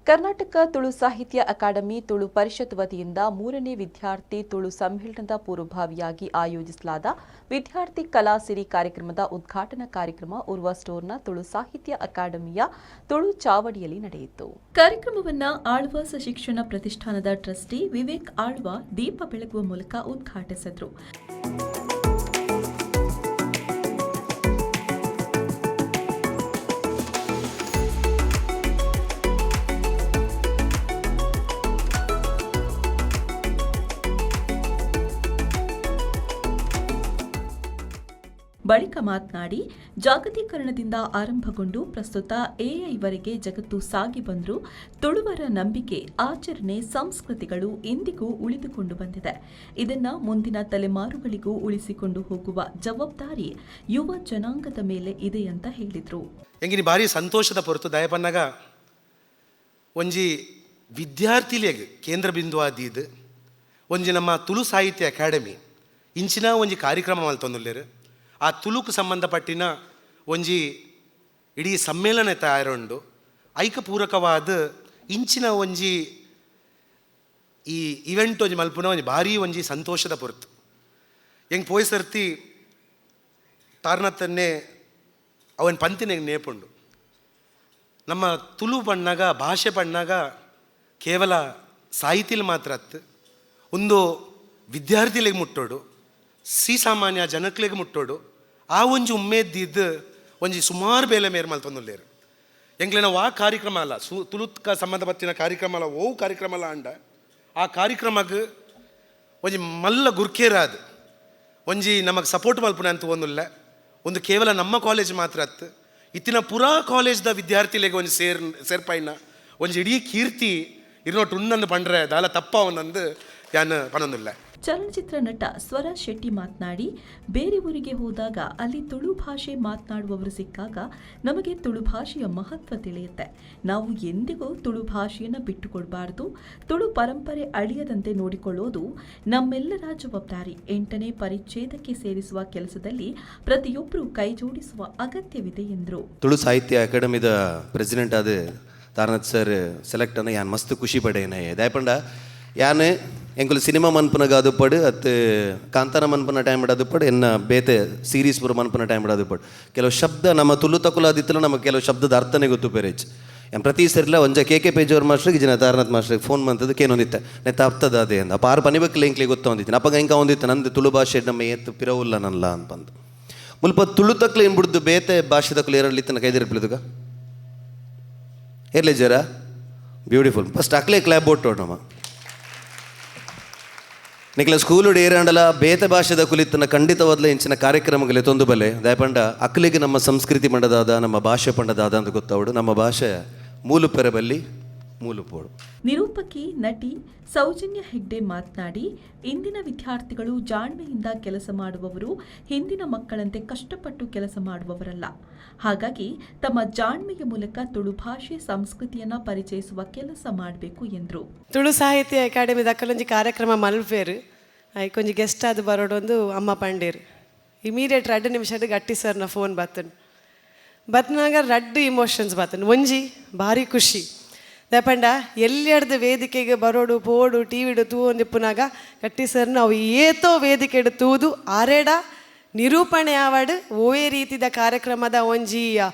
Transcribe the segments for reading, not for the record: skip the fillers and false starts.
ಕರ್ನಾಟಕ ತುಳು ಸಾಹಿತ್ಯ ಅಕಾಡೆಮಿ ತುಳು ಪರಿಷತ್ ವತಿಯಿಂದ ಮೂರನೇ ವಿದ್ಯಾರ್ಥಿ ತುಳು ಸಮ್ಮೇಳನದ ಪೂರ್ವಭಾವಿಯಾಗಿ ಆಯೋಜಿಸಲಾದ ವಿದ್ಯಾರ್ಥಿ ಕಲಾ ಸಿರಿ ಕಾರ್ಯಕ್ರಮದ ಉದ್ಘಾಟನಾ ಕಾರ್ಯಕ್ರಮ ಉರ್ವ ಸ್ಟೋರ್ನ ತುಳು ಸಾಹಿತ್ಯ ಅಕಾಡೆಮಿಯ ತುಳು ಚಾವಡಿಯಲ್ಲಿ ನಡೆಯಿತು. ಕಾರ್ಯಕ್ರಮವನ್ನು ಆಳ್ವಾಸ್ ಶಿಕ್ಷಣ ಪ್ರತಿಷ್ಠಾನದ ಟ್ರಸ್ಟಿ ವಿವೇಕ್ ಆಳ್ವಾ ದೀಪ ಬೆಳಗುವ ಮೂಲಕ ಉದ್ಘಾಟಿಸಿದರು. ಬಳಿಕ ಮಾತನಾಡಿ, ಜಾಗತೀಕರಣದಿಂದ ಆರಂಭಗೊಂಡು ಪ್ರಸ್ತುತ ಎಐವರೆಗೆ ಜಗತ್ತು ಸಾಗಿ ಬಂದರೂ ತುಳುವರ ನಂಬಿಕೆ, ಆಚರಣೆ, ಸಂಸ್ಕೃತಿಗಳು ಇಂದಿಗೂ ಉಳಿದುಕೊಂಡು ಬಂದಿದೆ. ಇದನ್ನ ಮುಂದಿನ ತಲೆಮಾರುಗಳಿಗೂ ಉಳಿಸಿಕೊಂಡು ಹೋಗುವ ಜವಾಬ್ದಾರಿ ಯುವ ಜನಾಂಗದ ಮೇಲೆ ಇದೆ ಅಂತ ಹೇಳಿದರು. ಎಂಗಿನಿ ಭಾರಿ ಸಂತೋಷದ ಪೊರ್ತು. ದಯಪನ್ನಗ ಒಂಜಿ ವಿದ್ಯಾರ್ಥಿಲೆಗ್ ಕೇಂದ್ರ ಬಿಂದು ಆದೀದ್ ಒಂಜಿ ನಮ್ಮ ತುಳು ಸಾಹಿತ್ಯ ಅಕಾಡೆಮಿ ಇಂಚಿನ ಒಂಜಿ ಕಾರ್ಯಕ್ರಮ ಮಲ್ತೊಂದುಲ್ಲೆರ್. ಆ ತುಳುಕು ಸಂಬಂಧಪಟ್ಟಿನ ಒಂಜಿ ಇಡೀ ಸಮ್ಮೇಳನ ತಯಾರುಂಡು. ಐಕ ಪೂರಕವಾದ ಇಂಚಿನ ಒಂಜಿ ಈ ಇವೆಂಟ್ ಒಂಜಿ ಮಲ್ಪುನ ಒಂಜಿ ಭಾರಿ ಒಂಜಿ ಸಂತೋಷದ ಪೊರ್ತು. ಎಂಕ್ ಪೋಯ್ ಸರ್ತಿ ತಾರನತ್ತನ್ನೇ ಅವನ್ ಪಂತಿನ ನೇಪುಂಡು. ನಮ್ಮ ತುಳು ಪಣ್ಣಾಗ, ಭಾಷೆ ಪಣ್ಣಾಗ ಕೇವಲ ಸಾಹಿತಿಲ್ ಮಾತ್ರ ಅತ್ತು, ಒಂದು ವಿದ್ಯಾರ್ಥಿಲೆಗ್ ಮುಟ್ಟೋಡು, ಸಿ ಸಾಮಾನ್ಯ ಜನಕ್ಲೆಗ್ ಮುಟ್ಟೋಡು. ಆ ಒಂಜಿ ಉಮ್ಮೇದ್ದಿದ್ದು ಒಂಜಿ ಸುಮಾರು ಬೇಲೆ ಮೇರ್ ಮಲ್ತೊಂದುಲ್ಲೇರು. ಎಂಕ್ಲೆನ ವಾ ಕಾರ್ಯಕ್ರಮ ಅಲ್ಲ, ತುಳುತ್ಕ ಸಂಬಂಧಪಟ್ಟಿನ ಕಾರ್ಯಕ್ರಮ ಅಲ್ಲ, ಓವು ಕಾರ್ಯಕ್ರಮ ಅಲ್ಲ ಅಂಡ ಆ ಕಾರ್ಯಕ್ರಮಗ್ ಒಂಜಿ ಮಲ್ಲ ಗುರ್ಕೇರಾದ್ ಒಂಜಿ ನಮಗೆ ಸಪೋರ್ಟ್ ಮಲ್ಪುನ ಅಂತ ಒಂದುಲ್ಲ. ಒಂದು ಕೇವಲ ನಮ್ಮ ಕಾಲೇಜ್ ಮಾತ್ರ ಅತ್ತು, ಇತ್ತಿನ ಪುರಾ ಕಾಲೇಜ್ದ ವಿದ್ಯಾರ್ಥಿಲೆಗ್ ಒಂಜಿ ಸೇರ್ಪಾಯಿನ ಒಂಜಿ ಇಡೀ ಕೀರ್ತಿ ಇರ್ನೋಟ್ ಉಣ್ಣಂದು ಪಂಡ್ರೆ ದಾಲ ತಪ್ಪ ಒಂದೊಂದು ಯಾನ್ ಪನೊಂದುಲ್ಲ. ಚಲನಚಿತ್ರ ನಟ ಸ್ವರ ಶೆಟ್ಟಿ ಮಾತನಾಡಿ, ಬೇರೆ ಊರಿಗೆ ಹೋದಾಗ ಅಲ್ಲಿ ತುಳು ಭಾಷೆ ಮಾತನಾಡುವವರು ಸಿಕ್ಕಾಗ ನಮಗೆ ತುಳು ಭಾಷೆಯ ಮಹತ್ವ ತಿಳಿಯುತ್ತೆ. ನಾವು ಎಂದಿಗೂ ತುಳು ಭಾಷೆಯನ್ನು ಬಿಟ್ಟುಕೊಡಬಾರದು. ತುಳು ಪರಂಪರೆ ಅಳಿಯದಂತೆ ನೋಡಿಕೊಳ್ಳೋದು ನಮ್ಮೆಲ್ಲರ ಜವಾಬ್ದಾರಿ. ಎಂಟನೇ ಪರಿಚ್ಛೇದಕ್ಕೆ ಸೇರಿಸುವ ಕೆಲಸದಲ್ಲಿ ಪ್ರತಿಯೊಬ್ಬರೂ ಕೈಜೋಡಿಸುವ ಅಗತ್ಯವಿದೆ ಎಂದರು. ತುಳು ಸಾಹಿತ್ಯ ಅಕಾಡೆಮಿದ ಪ್ರೆಸಿಡೆಂಟ್ ಆದ ತಾರನಾಥ್ ಸರ್ ಸೆಲೆಕ್ಟ್ ಅನ್ನ ಯಾನ್ ಮಸ್ತ್ ಖುಷಿ ಪಡೇನೆ. ದಾಯಪಂಡ ಯಾನ್ ಎಂಕುಲು ಸಿನಿಮಾ ಮನ್ಪುನಗ ಅದು ಅತ್ತು ಕಾಂತಾರ ಮನ್ಪುನ ಟೈಮ್ ಅದು ಎನ್ನ ಬೇತೆ ಸೀರೀಸ್ ಪೂರ ಮನ್ಪುನ ಟೈಮ್ ಅದು. ಕೆಲವು ಶಬ್ದ ನಮ್ಮ ತುಳು ತಕುಲು ಆದಿತ್ತಲ್ಲ, ನಮಗೆ ಕೆಲವು ಶಬ್ದದ ಅರ್ಥನೇ ಗೊತ್ತು ಪೇರೇಜ್. ಯಾನ್ ಪ್ರತಿ ಸರಿಲ ಒಂಜ ಕೆ ಕೆ ಪೇಜೋರ್ ಮಾಸ್ಟರ್ಗೆ ಜನ ತಾರನಾಥ್ ಮಾಸ್ಟರ್ಗೆ ಫೋನ್ ಮಂತದ್ದು ಕೇನೊಂದಿತ್ತೆ, ನೆತ್ತ ಅರ್ಥದ ಅದೇ ಅಂದ. ಅಪ್ಪ ಆರು ಪನಿಬಕ್ಲೆ ಎಂಕ್ಲೆ ಗೊತ್ತೊಂದಿತ್ತು. ಅಪ್ಪಗ ಎಂಕ ಒಂದಿತ್ತು, ನಂದು ತುಳು ಭಾಷೆ ನಮ್ಮ ಏತ್ ಪಿರವುಲ್ಲ ನಲ್ಲ ಅಂತಂದು. ಮುಲ್ಪ ತುಳು ತಕ್ಲೆ ಏನ್ ಬೇತೆ ಭಾಷೆ ತಕ್ಲು ಏರಲ್ಲಿತ್ತನ ಕೈದಿರ್ಪಿದುಗ ಏರ್ಲೆ ಜರ. ಬ್ಯೂಟಿಫುಲ್. ಫಸ್ಟ್ ಅಕ್ಲೆ ಕ್ಲಾಪ್ ಬೋಟ್ ನಮ್ಮ. ನಿಕ್ಲ ಸ್ಕೂಲು ಏರಾಂಡಲ ಬೇತೆ ಭಾಷೆದ ಕುಲಿತನ ಖಂಡಿತವಾದ್ಲ ಇಂಚಿನ ಕಾರ್ಯಕ್ರಮಗಳೇ ತೊಂದು ಬಲೆ. ದಯಪಂಡ ಅಕ್ಲಿಗೆ ನಮ್ಮ ಸಂಸ್ಕೃತಿ ಪಂಡದಾದ, ನಮ್ಮ ಭಾಷೆ ಪಂಡದಾದ ಅಂತ ಗೊತ್ತಾವಡು. ನಮ್ಮ ಭಾಷೆ ಮೂಲು ಪೆರಬಲ್ಲಿ ಮೂಲು ಪೋಡು. ನಿರೂಪಕಿ ನಟಿ ಸೌಜನ್ಯ ಹೆಗ್ಡೆ ಮಾತನಾಡಿ, ಇಂದಿನ ವಿದ್ಯಾರ್ಥಿಗಳು ಜಾಣ್ಮೆಯಿಂದ ಕೆಲಸ ಮಾಡುವವರು, ಹಿಂದಿನ ಮಕ್ಕಳಂತೆ ಕಷ್ಟಪಟ್ಟು ಕೆಲಸ ಮಾಡುವವರಲ್ಲ. ಹಾಗಾಗಿ ತಮ್ಮ ಜಾಣ್ಮೆಯ ಮೂಲಕ ತುಳು ಭಾಷೆ ಸಂಸ್ಕೃತಿಯನ್ನ ಪರಿಚಯಿಸುವ ಕೆಲಸ ಮಾಡಬೇಕು ಎಂದರು. ತುಳು ಸಾಹಿತ್ಯ ಅಕಾಡೆಮಿ ದಕ್ಕಲೊಂಜಿ ಕಾರ್ಯಕ್ರಮ ಮಲ್ಪೇರು, ಐಕೊಂಜಿ ಗೆಸ್ಟ್ ಆದ್ ಬರೋಡೊಂದು ಅಮ್ಮ ಪಂಡೇರು. ಇಮಿಡಿಯೇಟ್ 2 ನಿಮಿಷದ ಗಟ್ಟಿ ಸರ್ನ ಫೋನ್ ಬತ್ತನ್. ಬತ್ನಾಗ ರಡ್ಡು ಇಮೋಷನ್ಸ್ ಬತ್ತನ್. ಒಂಜಿ ಭಾರಿ ಖುಷಿ. ದಾಯೆಪಂಡ ಎಲ್ಲಿ ವೇದಿಕೆಗೆ ಬರೋಡು ಪೋಡು ಟಿ ವಿಡು ತೂವೊಂದಿಪ್ಪುನಾಗ ಗಟ್ಟಿ ಸರ್ನ ಅವು ಏತೋ ವೇದಿಕೆಡು ತೂದು ಆರೇಡ ನಿರೂಪಣೆ ಆವಡ್ ಓವೇ ರೀತಿದ ಕಾರ್ಯಕ್ರಮದ ಒಂಜಿ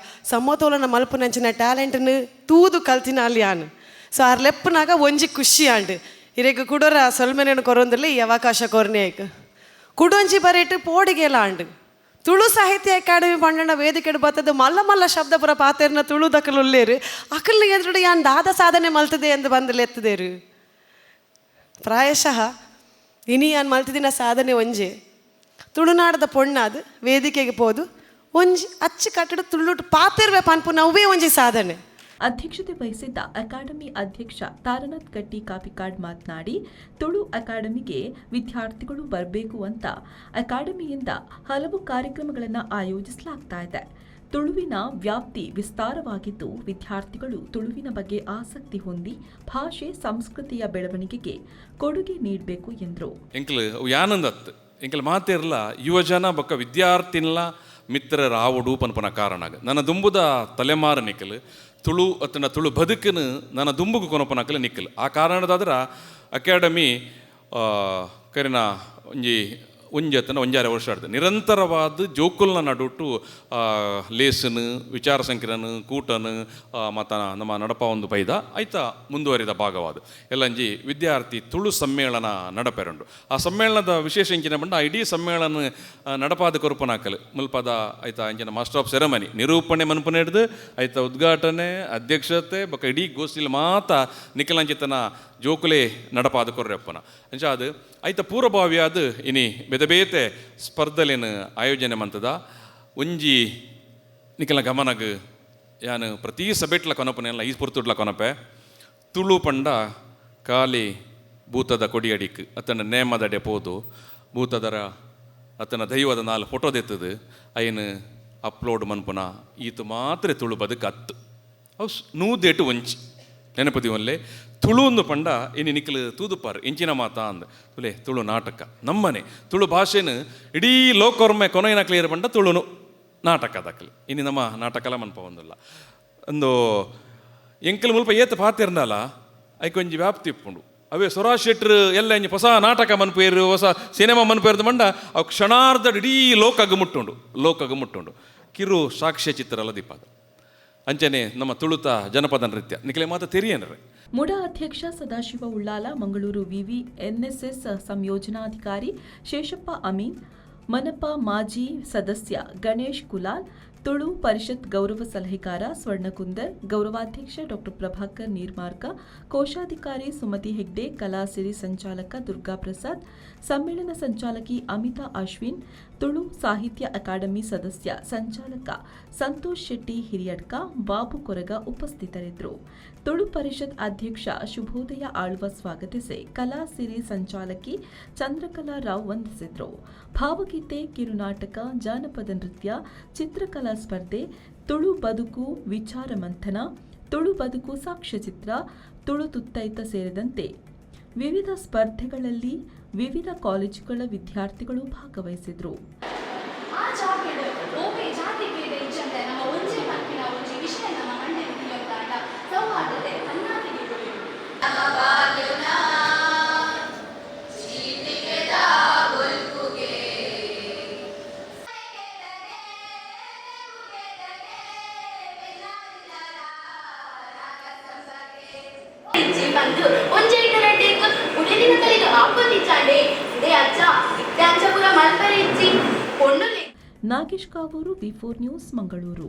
ಸಮತೋಲನ ಮಲ್ಪುನಂಚಿನ ಟ್ಯಾಲೆಂಟ್ನು ತೂದು ಕಲ್ತಿನ ಅಲ್ಲಿ ಯಾನ್. ಸೊ ಆರ್ ಲೆಪ್ಪುನಾಗ ಒಂಜಿ ಖುಷಿ ಆಂಡ್. ಇರೆಗ್ ಕುಡೋರ ಸೊಲ್ಮೆನೇನು ಕೊರೊಂದುಲ್ಲ ಈ ಅವಕಾಶ ಕೊರ್ನೇಕ್. ಕುಡೊಂಜಿ ಬರೇಟ್ ಪೋಡಿಗೆಲ ಆಂಡ್. ತುಳು ಸಾಹಿತ್ಯ ಅಕಾಡೆಮಿ ಪಂಡಣ ವೇದಿಕೆಡ್ ಬತ್ತದ ಮಲ್ಲ ಮಲ್ಲ ಶಬ್ದ ಪುರ ಪಾತೆರ್ನ ತುಳು ದಕಲು ಉಲ್ಲೇರು. ಅಕಲ್ ಎದುರುಡು ಯಾನ್ ದಾದ ಸಾಧನೆ ಮಲ್ತದೆ ಎಂದು ಬಂದು ಲೆತ್ತದೇರು. ಪ್ರಾಯಶಃ ಇನಿ ಯಾನ್ ಮಲ್ತದಿನ ಸಾಧನೆ ಒಂಜೆ ತುಳುನಾಡದ ಪೊಣ್ಣಾದ್ ವೇದಿಕೆಗೆ ಪೋದು ಒಂಜಿ ಅಚ್ಚು ಕಟ್ಟಡ ತುಳುಟು ಪಾತೆರ್ವೆ ಪನ್ಪುನ ಅವೇ ಒಂಜಿ ಸಾಧನೆ. ಅಧ್ಯಕ್ಷತೆ ವಹಿಸಿದ್ದ ಅಕಾಡೆಮಿ ಅಧ್ಯಕ್ಷ ತಾರನಾಥ್ ಗಟ್ಟಿ ಕಾಪಿಕಾಡ್ ಮಾತನಾಡಿ, ತುಳು ಅಕಾಡೆಮಿಗೆ ವಿದ್ಯಾರ್ಥಿಗಳು ಬರಬೇಕು ಅಂತ ಅಕಾಡೆಮಿಯಿಂದ ಹಲವು ಕಾರ್ಯಕ್ರಮಗಳನ್ನು ಆಯೋಜಿಸಲಾಗ್ತಾ ಇದೆ. ತುಳುವಿನ ವ್ಯಾಪ್ತಿ ವಿಸ್ತಾರವಾಗಿದ್ದು, ವಿದ್ಯಾರ್ಥಿಗಳು ತುಳುವಿನ ಬಗ್ಗೆ ಆಸಕ್ತಿ ಹೊಂದಿ ಭಾಷೆ ಸಂಸ್ಕೃತಿಯ ಬೆಳವಣಿಗೆಗೆ ಕೊಡುಗೆ ನೀಡಬೇಕು ಎಂದರು. ಎಂಕ್ಲು ಯಾನಂದತ್ತು ಎಂಕ್ಲು ಮಾತಿರಲ್ಲ ಯುವಜನ ಬೊಕ್ಕ ವಿದ್ಯಾರ್ಥಿನ್ಲ ಮಿತ್ರರ ಆವೊಡು ಪನ್ಪುನ ಕಾರಣಾಗ ನನ್ನ ದುಂಬುದ ತಲೆಮಾರು ನಿಕ್ಕಲು ತುಳು ಅತ್ತನ ತುಳು ಬದುಕನ್ನು ನನ್ನ ದುಂಬುಗು ಕೊನಪನಕಲು ನಿಕ್ಕಲು. ಆ ಕಾರಣದಾದ್ರ ಅಕಾಡೆಮಿ ಕರಿನ ಒಂಜಿ ಒಂಜಿ ಅತ್ತನ ಒಂಜಾರೆ ವರ್ಷ ಆಡ್ದು ನಿರಂತರವಾದ ಜೋಕುಲ್ನ ನಡುಟು ಲೇಸನ್ ವಿಚಾರ ಸಂಕಿರಣ ಕೂಟನು ಮತ್ತ ನಮ್ಮ ನಡಪ ಒಂದು ಬೈದ ಆಯ್ತಾ ಮುಂದುವರಿದ ಭಾಗವಾದ ಎಲ್ಲಂಜಿ ವಿದ್ಯಾರ್ಥಿ ತುಳು ಸಮ್ಮೇಳನ ನಡಪೆರುಂಡು. ಆ ಸಮ್ಮೇಳನದ ವಿಶೇಷ ಇಂಚಿನ ಬಂಡ ಆ ಇಡೀ ಸಮ್ಮೇಳನ ನಡಪಾದ ಕೊರುಪನಾಕಲು ಮುಲ್ಪದ ಆಯ್ತಾ ಇಂಚಿನ ಮಾಸ್ಟರ್ ಆಫ್ ಸೆರೆಮನಿ ನಿರೂಪಣೆ ಮನ್ಪುನ ಹಿಡ್ದು ಆಯ್ತಾ ಉದ್ಘಾಟನೆ ಅಧ್ಯಕ್ಷತೆ ಬೊಕ ಇಡೀ ಗೋಷ್ಠಿಲಿ ಮಾತ ನಿಖಲಂಚಿತನ ಜೋಕುಲೆ ನಡಪಾದ ಕೊರ್ರೆಪ್ಪನ ಅಂಚ ಅದು ಐತ ಪೂರ್ವಭಾವಿಯಾದ ಇನಿ ಬೇತೆ ಬೇತೆ ಸ್ಪರ್ಧೆಲೇನು ಆಯೋಜನೆ ಮಂತದ ಒಂಜಿ ನಿಖಲ ಗಮನಗ್ ಯಾನು ಪ್ರತಿ ಸಭೆಟ್ಲ ಕೊನಪನೆಲ್ಲ ಈ ಪೊರ್ತುಡ್ಲ ಕೊನಪೆ. ತುಳು ಪಂಡ ಖಾಲಿ ಭೂತದ ಕೊಡಿಯಡಿಕ್ ಅತನ ನೇಮದಡೆ ಪೋದು ಭೂತದರ ಅತನ ದೈವದ ನಾಲ್ ಫೋಟೋ ದೆತ್ತದು ಅಯ್ಯನು ಅಪ್ಲೋಡ್ ಮನ್ಪುನ ಈತ ಮಾತ್ರ ತುಳು ಬದುಕು ಅತ್ತು ಅವು ನೂದೇಟು ಒಂಚಿ ನೆನಪದಿ ಒಲ್ಲೆ ತುಳು ಒಂದು ಪಂಡ ಇನಿ ನಿಖಲು ತೂದುಪಾರ್ ಇಂಚಿನ ಮಾತಾ ಅಂದ್ ತುಲೆ ತುಳು ನಾಟಕ ನಮ್ಮನೆ ತುಳು ಭಾಷೆನು ಇಡೀ ಲೋಕೊರ್ಮೆ ಕೊನೈನ ಕ್ಲಿಯರ್ ಪಂಡ ತುಳುನು ನಾಟಕ ದಾಖಲೆ ಇನಿ ನಮ್ಮ ನಾಟಕಲ ಮನ್ಪ ಒಂದಿಲ್ಲ ಒಂದು ಎಂಕಲ್ ಮುಲ್ಪ ಏತ ಪಾತಿರ್ನಲ್ಲ ಐಕೊಂಜಿ ವ್ಯಾಪ್ತಿ ಇಪ್ಪುಂಡು. ಅವೇ ಸುರಾಜ್ ಶೆಟ್ರು ಎಲ್ಲ ಇಂಜಿ ಹೊಸ ನಾಟಕ ಮನ್ಪೇರು ಹೊಸ ಸಿನಿಮಾ ಮನ್ಪೇರ್ದು ಮಂಡ ಅವು ಕ್ಷಣಾರ್ಧ ಇಡೀ ಲೋಕಗ್ ಮುಟ್ಟುಂಡು ಲೋಕಗ್ ಮುಟ್ಟುಂಡು. ಕಿರು ಸಾಕ್ಷ್ಯ ಚಿತ್ರ ಅಲ್ಲ ದೀಪಾದ ಅಂಚನೆ ನಮ್ಮ ತುಳುತ ಜನಪದ ನೃತ್ಯ ನಿಖಲೆ ಮಾತ ತೆರಿಯನರೆ. ಮುಡಾ ಅಧ್ಯಕ್ಷ ಸದಾಶಿವ ಉಳ್ಳಾಲ, ಮಂಗಳೂರು ವಿವಿ ಎನ್ಎಸ್ಎಸ್ ಸಂಯೋಜನಾಧಿಕಾರಿ ಶೇಷಪ್ಪ ಅಮೀನ್, ಮನಪ ಮಾಜಿ ಸದಸ್ಯ ಗಣೇಶ್ ಕುಲಾಲ್, ತುಳು ಪರಿಷತ್ ಗೌರವ ಸಲಹೆಗಾರ ಸ್ವರ್ಣಕುಂದರ್, ಗೌರವಾಧ್ಯಕ್ಷ ಡಾ ಪ್ರಭಾಕರ್ ನೀರ್ಮಾರ್ಗ, ಕೋಶಾಧಿಕಾರಿ ಸುಮತಿ ಹೆಗ್ಡೆ, ಕಲಾಸಿರಿ ಸಂಚಾಲಕ ದುರ್ಗಾ ಪ್ರಸಾದ್, ಸಮ್ಮೇಳನ ಸಂಚಾಲಕಿ ಅಮಿತಾ ಅಶ್ವಿನ್, ತುಳು ಸಾಹಿತ್ಯ ಅಕಾಡೆಮಿ ಸದಸ್ಯ ಸಂಚಾಲಕ ಸಂತೋಷ್ ಶೆಟ್ಟಿ ಹಿರಿಯಡ್ಕ, ಬಾಬು ಕೊರಗ ಉಪಸ್ಥಿತರಿದ್ದರು. ತುಳು ಪರಿಷತ್ ಅಧ್ಯಕ್ಷ ಶುಭೋದಯ ಆಳ್ವ ಸ್ವಾಗತಿಸಿ ಕಲಾಸಿರಿ ಸಂಚಾಲಕಿ ಚಂದ್ರಕಲಾ ರಾವ್ ವಂದಿಸಿದರು. ಭಾವಗೀತೆ, ಕಿರುನಾಟಕ, ಜಾನಪದ ನೃತ್ಯ, ಚಿತ್ರಕಲಾ ಸ್ಪರ್ಧೆ, ತುಳು ಬದುಕು ವಿಚಾರ ಮಂಥನ, ತುಳು ಬದುಕು ಸಾಕ್ಷ್ಯಚಿತ್ರ, ತುಳು ತುತ್ತೈತ ಸೇರಿದಂತೆ ವಿವಿಧ ಸ್ಪರ್ಧೆಗಳಲ್ಲಿ ವಿವಿಧ ಕಾಲೇಜುಗಳ ವಿದ್ಯಾರ್ಥಿಗಳು ಭಾಗವಹಿಸಿದರು. ಆ ಜಾಗೆಡ್ ಒವ್ವೆ ಜಾತಿ ಭೇದ ಇಜ್ಜಂದೆ ನಮ್ಮ ಒಂಜೇ ಪನ್ಪಿನ ಒಂಜಿ ವಿಷಯ ನಮ್ಮ ಮಂಡೆಗ್ ದಿಯೊಂದಾಂಡ ಸೌಹಾರ್ದತೆ ತನ್ನಾತೆಗೆ ಬುಲೆಯುಂಡು. ಇಜ್ಜಿ ಬಂದು ಒಂಜೈತ ರಡ್ಡೇಕ್ ಉಳಿದಿನ ಕಲಿಗೆ ಆಪೊಂದಿಜ್ಜಾಂಡೆ ಇದೇ ಅಜ್ಜ ಇತ್ತೆ ಅಂಚ ಪೂರ ಮಲ್ಪರೆ ಇಜ್ಜಿ ಪೊಣ್ಣುಲೆ. ನಾಗೇಶ್ ಕಾವೂರು, ವಿ4 ನ್ಯೂಸ್, ಮಂಗಳೂರು.